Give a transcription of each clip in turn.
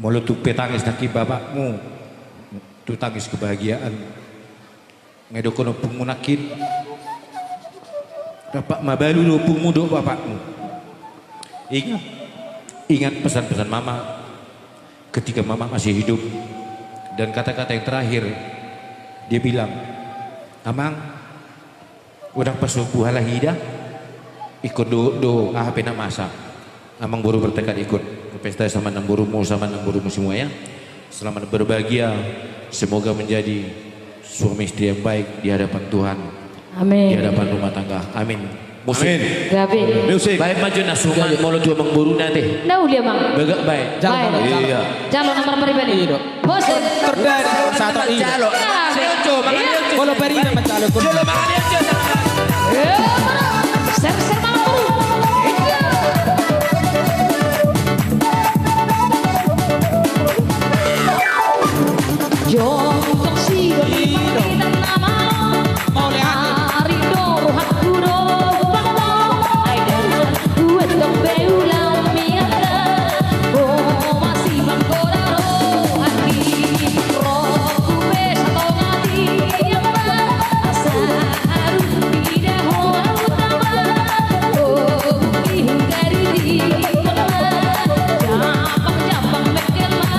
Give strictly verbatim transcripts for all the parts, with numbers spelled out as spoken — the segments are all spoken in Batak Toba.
Molo tung pe tangis nangkin bapakmu, tu tangis kebahagiaan. Nga didokkon ompungmu nangkin. Rap mabalu do ompungmu dohot bapakmu. Ingat, ingat pesan-pesan mama ketika mama masih hidup. Dan kata-kata yang terakhir, dia bilang, "Amang, unang pasombu halak i da, ingkon do, do aha pe na masa." Amang boru bertekad ikut ke pesta sama namborumu, sama namborumu semua ya. Selamat berbahagia. Semoga menjadi suami istri yang baik di hadapan Tuhan. Amin. Di hadapan rumah tangga. Amin. Musik. Amin. Gabe. Musik. Baen ma jo na suman molo tu amang boruna te. Na uli amang. Bagak baen. Jalo, baen. Jalo. Iya. Jalo nomor paribadi. Iya, dok. Bos. Terdari satu, iya. Jalo. Iya. Mangan ecco, mangan ecco. Iya. Molo barina manjalo. Jalo mangan ecco. Iya. Ser, ser, mangan ecco. Iya. Jongjong sidoli pangidoan nama. Ari do rohangku do bangko. Ai dengan kuat dong beulang miata. Oh, masih bangko daro hati. Rohku be satonga tiang ba. Asa haru tidak hona utama. Oh, bukti hingga di tengah. Japang, japang, mekel, ma.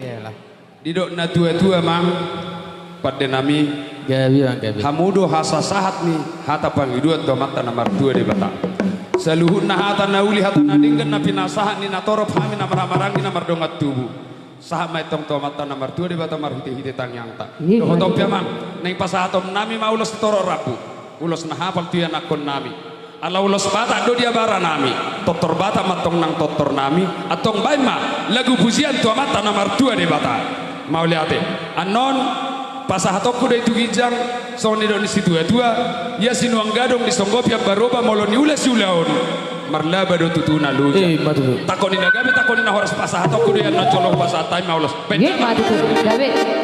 Iyalah. Didok na tua-tua, amang, pande nami. Gabe, amang, gabe. Hamu do hasasahat ni hata pangidoan tu Amanta na martua Debata. Saluhutna hata na uli, hata na denggan, na pinasahat ni natorop hami na marhahamaranggi na mardongan tubu. Sahat ma i tong tu Amanta na martua Debata marhite-hite tangiangta. Iya, dohot on pe, amang, naeng pasahaton nami ma ulos sitorop rambu, ulos na hapal tu ianakhon nami. Ala ulos Batak do di abara nami, tortor Batak ma antong nang tortor nami, antong baen ma lagu pujian tu Amanta na martua Debata. Mauliate. Annon, pasahatonku do i tu ginjang, songon nidok ni situa-tua, ia sinuan gadong disonggopi ambaroba, molo niula siulaon, marlaba do tutu na loja. Eh, ima tutu. Takon ni na gabe, takon ni na horas, pasahatonku do i annon jolo pasahat hami ma ulos. Ima tutu. Gabe.